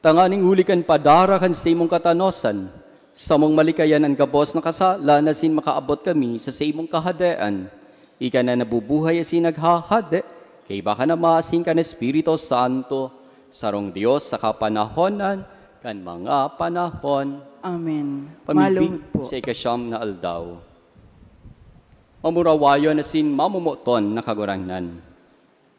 Tanganing huli kan padara kan saimong katanosan, samong malikayan an gabos na kasalan asin makaabot kami sa saimong Kahadean. Ika na nabubuhay asin naghahade, kaiba kan Ama asin kan Espiritu Santo, sarong Dios sa kapanahonan kan mga panahon. Amen. Pamigbi Maluhod po. Sa ikasyam na aldaw. Mamurawayon asin mamomoton na Kagurangnan.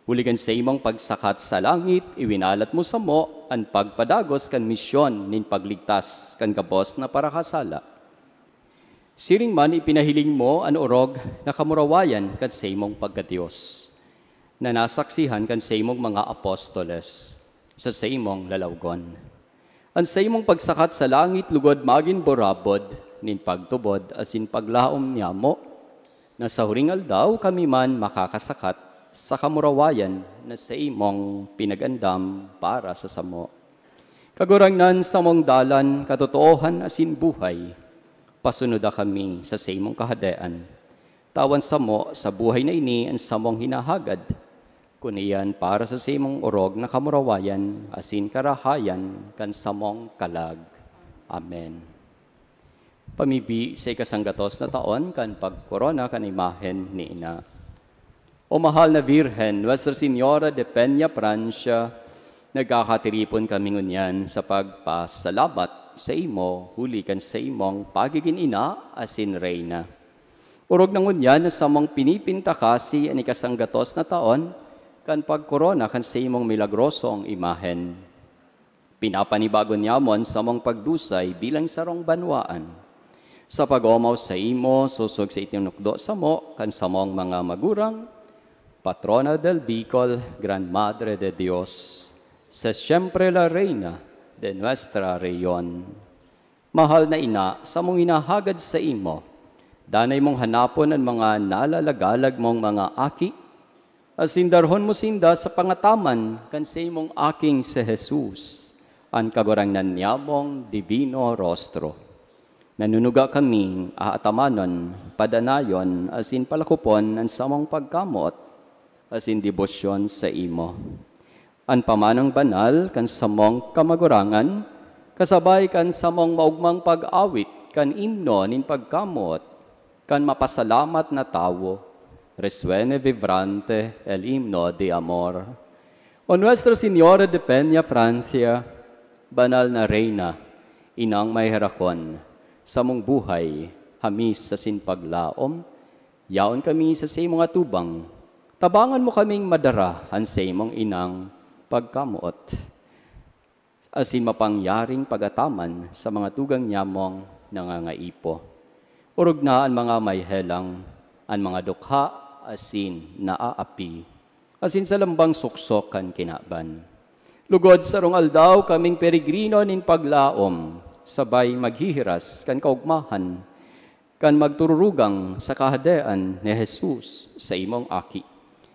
Huli kan saimong pagsakat sa langit, iwinalat mo samo an pagpadagos kan misyon nin pagligtas kan gabos na parakasala. Siring man, ipinahiling mo an orog na kamurawayan kan saimong pagka-Dios, na nasaksihan kan saimong mga apostoles sa saimong lalawgon. An saimong pagsakat sa langit lugod magin burabod nin pagtubod asin paglaom nyamo, na sa huring aldaw kami man makakasakat sa kamurawayan na saimong pinag-andam para sa samo. Kagurangnan, samong dalan, katotoohan asin buhay, pasunoda kami sa saimong Kahadean. Tawan samo sa buhay na ini an samong hinahagad, kun iyan para sa saimong orog na kamurawayan asin karahayan kan samong kalag. Amen. Pamibi sa ikasanggatos na taon kan pagkorona kan imahen ni Ina. O mahal na Birhen, Nuestra Señora de Peña Francia, nagkakatiripon kami ngunyan sa pagpasalamat sa imo huli kan saimong pagigin ina asin reyna. Orog na ngunyan na samong pinipintakasi an ikasanggatos na taon kan pagkorona kan saimong milagrosong imahen. Pinapanibago niamo an samong pagdusay bilang sarong banwaan. Sa pag-omaw saimo, sosog sa itinukdo samo kan samong mga magurang, Patrona del Bicol, Gran Madre de Dios, sa Siempre la Reina de nuestra rehiyon. Mahal na Ina, samong hinahagad saimo Danay mong hanapon an mga nalalagalag mong mga aki, asin darhon mo sinda sa pangataman kan saimong Aking si Jesus, an Kagurangnan niyamong Divino Rostro. Nanunuga kaming aatamanon, padanayon, asin palakopon an samong pagkamoot asin debosyon saimo. An pamanang banal kan samong kamagurangan, kasabay kan samong maogmang pag-awit kan imno nin pagkamoot kan mapasalamat na tawo, Resuene vibrante el himno de amor. O Nuestra Señora de Peña Francia, Banal na Reyna, Inang Maheherakon, samong buhay, hamis asin paglaom, yaon kami sa saimong atubang. Tabangan mo kaming madara an saimong inang pagkamoot, asin mapangyaring pag-ataman sa mga tugang nyamong nangangaipo. Orog na an mga may helang, an mga dukha asin naaapi, asin sa lambang suksok kan kinaban. Lugod sarong aldaw kaming peregrino nin paglaom, sabay maghihiras kan kaogmahan, kan magtururugang sa Kahadean ni Jesus, saimong Aki,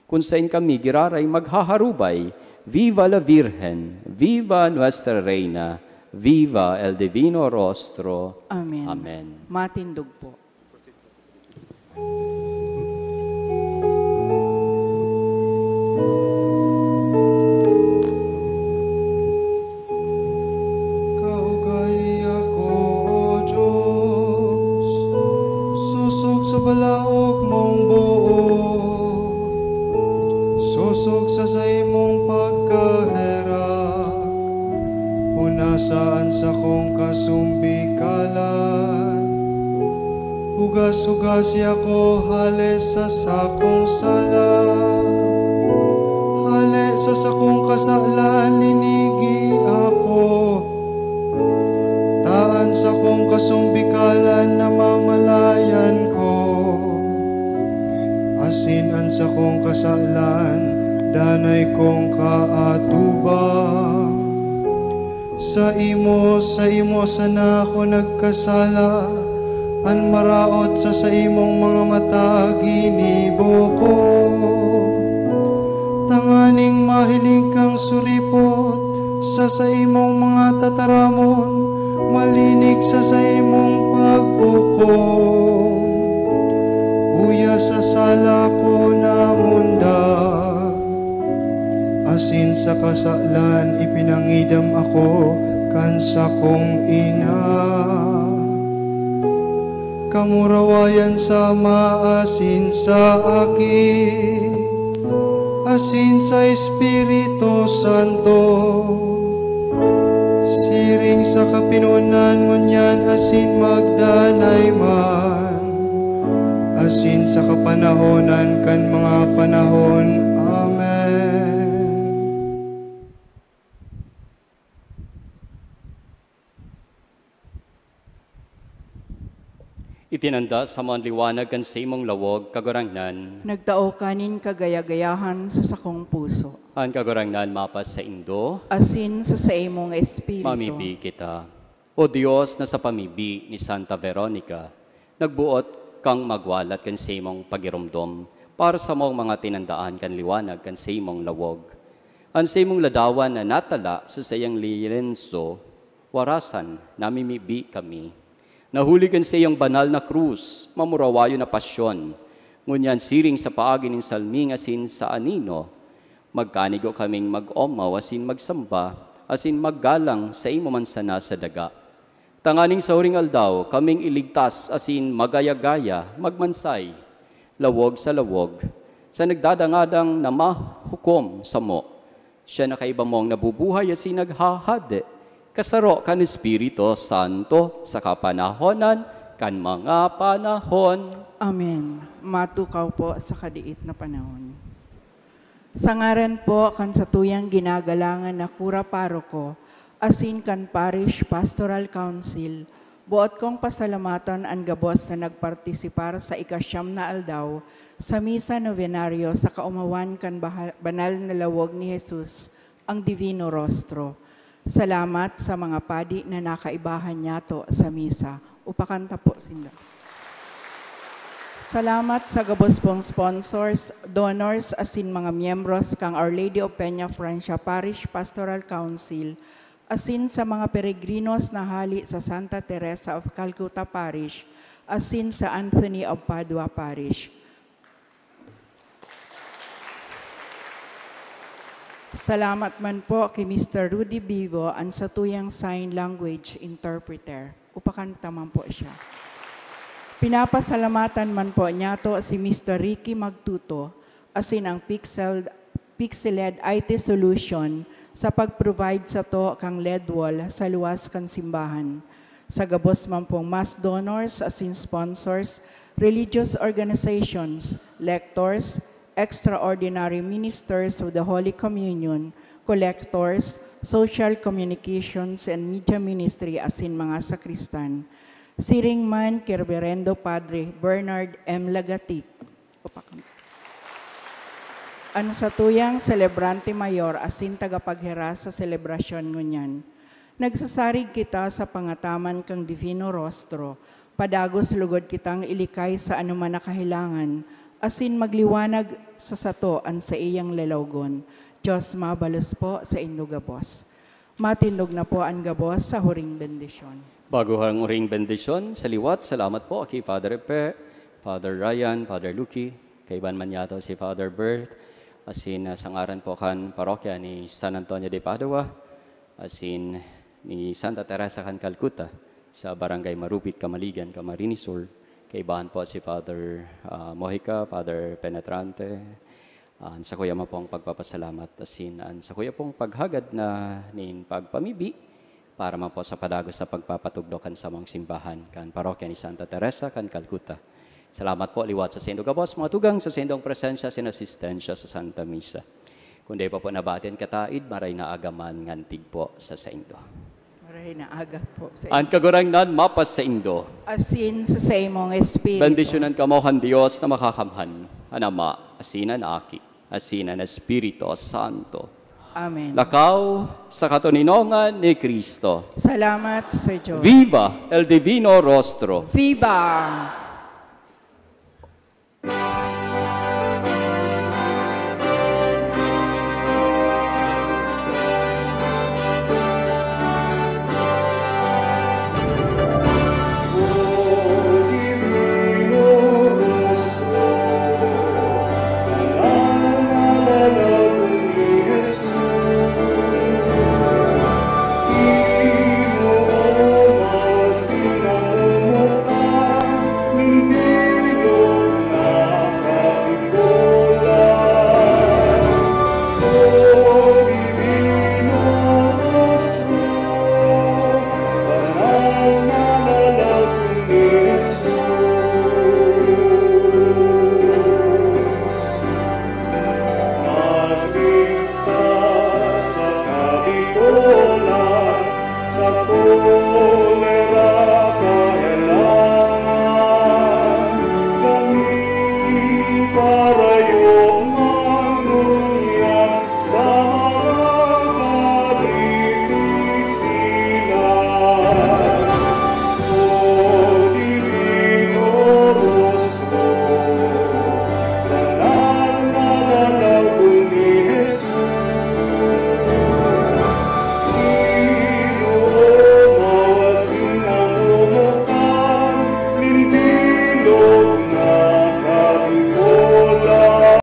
kun saen kami giraray maghaharubay, Viva la Virgen! Viva Nuestra Reina! Viva el Divino Rostro! Amen. Amen. Matindog po. Kaugay ako, O Diyos, sosog sa balaog mong boot, sosog sa saimong pagkaherak, punasa an sakong kasumbikalan. Hugas-hugasi ako hale sa sakong sala. Hale sa sakong kasalan, linigi ako. Ta an sakong kasumbikalan namamalayan ko, asin an sakong kasalan danay kong kaatubang. Saimo, saimo sana ako nagkasala, an maraot sa saimong mga mata ginibo ko, tanganing mahiling kang suripot sa saimong mga tataramon, malinig sa saimong paghukom. Uya sa sala ko namundag, asin sa kasalan ipinangidam ako kan sakong ina. Kamurawayan sa Ama asin sa Aki asin sa Espiritu Santo, siring sa kapinonan ngunyan asin magdanay man, asin sa kapanahonan kan mga panahon. Amen. Itinanda sa mga liwanag kan saimong lawog, Kagurangnan. Nagtao ka nin kagaya-gayahan sa sakong puso. An Kagurangnan mapasaindo. Asin sa saimong espiritu. Mamibi kita. O Dios, na sa pamibi ni Santa Veronica, nagboot kang magwalat kan saimong pagiromdom para sa mga tinandaan kan liwanag kan saimong lawog. An saimong ladawan na natala sa saiyang liyenso, warasan, namimibi kami. Nahuli kan saiyang banal na krus, mamurawayon na pasyon, ngunyan siring sa paagi nin salming asin sa anino, magkanigo kaming mag-omaw asin magsamba, asin maggalang sa imo man sana sa daga. Tanganing sa huring aldaw, kaming iligtas asin magaya-gaya, magmansay, lawog sa lawog, sa nagdadangadang na mahukom samo. Siya na kaiba mong nabubuhay asin naghahade, kasaro kan Espiritu Santo, sa kapanahonan kan mga panahon. Amen. Matukaw po sa kadiit na panahon. Sa ngaran po kan satuyang ginagalangan na kura paroko, asin kan Parish Pastoral Council, boot kong pasalamaton an gabos na nagpartisipar sa ikasyam na aldaw sa Misa Novenario sa kaomawan kan baha-, banal na lawog ni Jesus, ang Divino Rostro. Salamat sa mga padi na nakaibahan niyato sa misa. Upakanta po sinda. Salamat sa gabos pong sponsors, donors, asin mga miyembros kan Our Lady of Peña Francia Parish Pastoral Council, asin sa mga peregrinos na hali sa Santa Teresa of Calcutta Parish, asin sa Anthony of Padua Parish. Salamat man po kay Mister Rudy Vivo, an satuyang sign language interpreter. Upakan ta man po siya. Pinapasalamatan man po niyato si Mister Ricky Magtuto, asin ang Pixel, Pixeled I T Solution sa pag-provide sato kan L E D wall sa luwas kan simbahan. Sa gabos man pong mass donors asin sponsors, religious organizations, lectors, extraordinary ministers of the Holy Communion, collectors, social communications and media ministry asin mga sakristan. Siring man kay Reverendo Padre Bernard M. Lagatic, an satuyang selebrante mayor asin tagapaghiras sa selebrasyon ngunyan. Nagsasarig kita sa pangataman kan Divino Rostro, padagos lugod kitang ilikay sa anoman na kahelangan, asin magliwanag sa sato an saiyang lalawogon. Diyos mabalos po saindo gabos. Matindog na po an gabos sa huring bendisyon. Bago ang huring bendisyon, sa liwat, salamat po kay Father Epe, Father Ryan, Father Lucky, kaiban man niyato si Father Bert, asin, ah, sa ngaran po kan parokya ni San Antonio de Padua, asin ni Santa Teresa kan Calcutta, sa Barangay Marupit, Camaligan, Camarines Sur, kaibahan po si Father, ah, Mojica, Father Penetrante, ah, an sakuya man pong pagpapasalamat asin an sakuya pong paghagad na nin pagpamibi para man po sa padagos na pagpapatugdok kan samong simbahan kan parokya ni Santa Teresa kan Calcutta. Salamat po liwat sa saindo gabos, mga tugang, sa saindong presensya asin asistensya sa Santa Misa. Kun dai pa po nabati an kataid, maray na aga man ngan tigpo sa saindo. Maray na aga po sa An inyo. Kagurangnan mapasaindo. Asin sa saimong espiritu. Bendisyonan kamo kan Dios na Makakamhan, an Ama, asin an Aki, asin an Espiritu Santo. Amen. Lakaw sa katoninongan ni Cristo. Salamat sa Diyos. Viva el Divino Rostro! Viva!